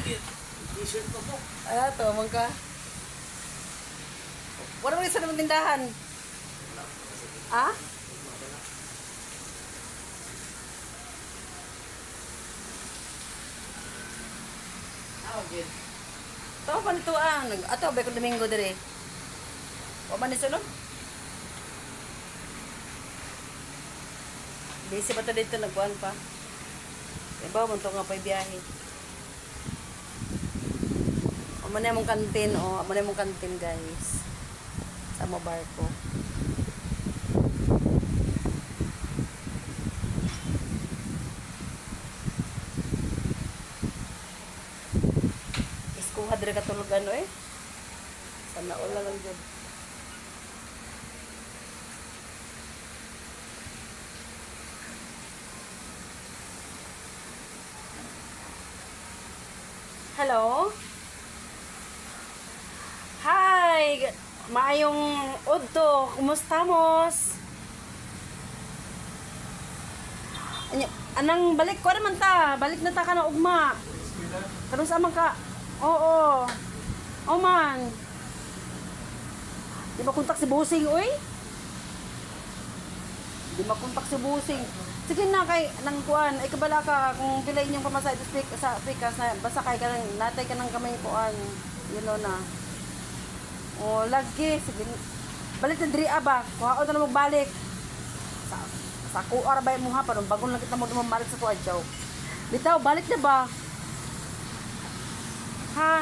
T-shirt pa po. Ah, tuwa ka. Wala mo sa naman tindahan. Ah? Ah, good. Tawa pa nito ah. Ato, ba kung Domingo dire. Wa man ni sulod? Busy pa to dito, nagkuhan pa. Iba, man to nga pa biyahe. Amo na mong kantin, oh. Amo na mong kantin, guys. Sa mo barko. Iskuha dire katulog ano eh. Sana ula lang jud. Hello? Hi! Maayong udto. Kumusta mos? Anya, anang balik ko naman ta. Balik na ta ka na ugma. Karon sa man ka? Oo. Oh man. Di ba kontak si Busing, uy? Di ba kontak si Busing? Sige na kay nang kuan, ay kabala ka kung pila inyong pamasahe to speak sa pikas na basta kay ka nang natay ka ng kamay kuan. You know na. Oh, lagi sige. Balik na diri ba? Kuhaon na mo balik. Sa kuar ba mo ha parang bagon lang kita mo dumamalik sa tuwa joke. Bitaw balik na ba? Ha?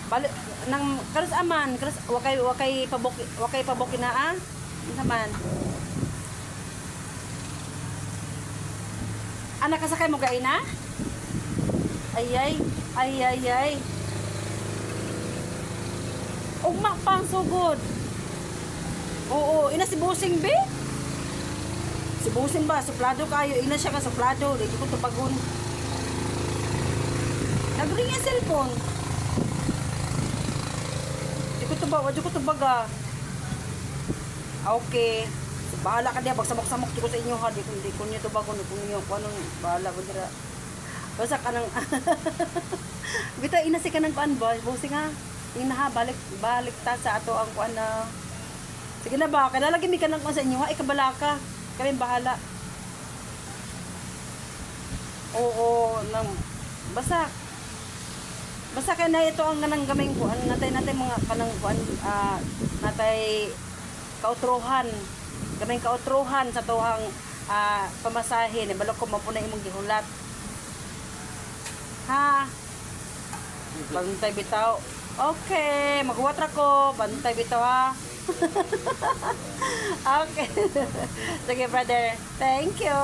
Balik nang karos aman, karos wakay paboki na ah. Unsa man? Anak kasakay mo gaina? Ay ay ay ay ay. Ugma pa ang sugod. Oo, ina si Busing be. Si Busing ba, suplado kayo. Ina siya ka suplado, di ko tubagon. Nagring ang cellphone. Di ko tubag, di ko tubag ah. Okay. Bahala ka diya, bagsamok-samok di ko sa inyo ha. Di ko niyo tubagon, di ko niyo kung anong bahala ko dira. Basta ka nang bitaw ina si kanang kuan ba, Busing ha. Ina ha, balik balik ta sa ato ang kuan na. Sige na ba, kada lagi mi kanang kuan sa inyo ha, ikabala ka. Kami bahala. Oo, nang basta basta kay na ito ang kanang gamay kuan natay natay mga kanang kuan natay kautrohan. Gamay kautrohan sa tuwang pamasahe ni balok ko mapuna imong gihulat. Ha? Bantay bitaw. Okay, maghuwat ra ko. Bantay bitaw ha. Okay. Sige, brother. Thank you.